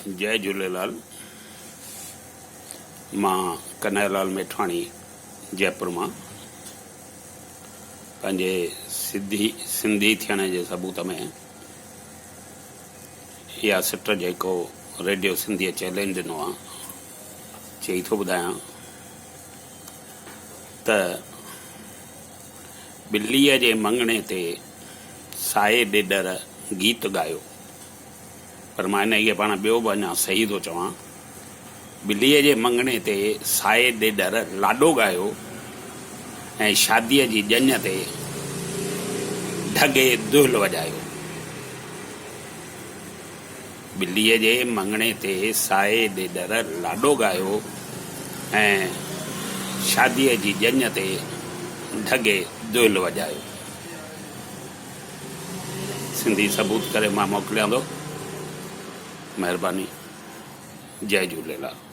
جئي جهوليلال مان ڪنهيا لال ميٺواڻي جئپور مان پنهنجي سڌي سنڌي ٿيڻ جي ثبوت ۾ اها سٽ جيڪو ريڊيو سنڌيء چئلينج ڏنو آ چئي ٿو ٻڌايان ته ٻليء جي مڱڻي تي سائي ڏيڏر گيت ڳايو. پر مان انهيء کي پاڻ ٻيو به اڃا صحيح ٿو چوان. ٻليء جي مڱڻي تي سائي ڏيڏر لاڏو ڳايو ۽ شاديء جي ڄڃ تي ڍڳي دهل وڄايو. ٻليء جي مڱڻي تي سائي ڏيڏر لاڏو ڳايو ۽ شاديء جي ڄڃ تي ڍڳي دهل وڄايو. سنڌي ثبوت ڪري مان موڪليان ٿو. مهرباني. جئي جهوليلال.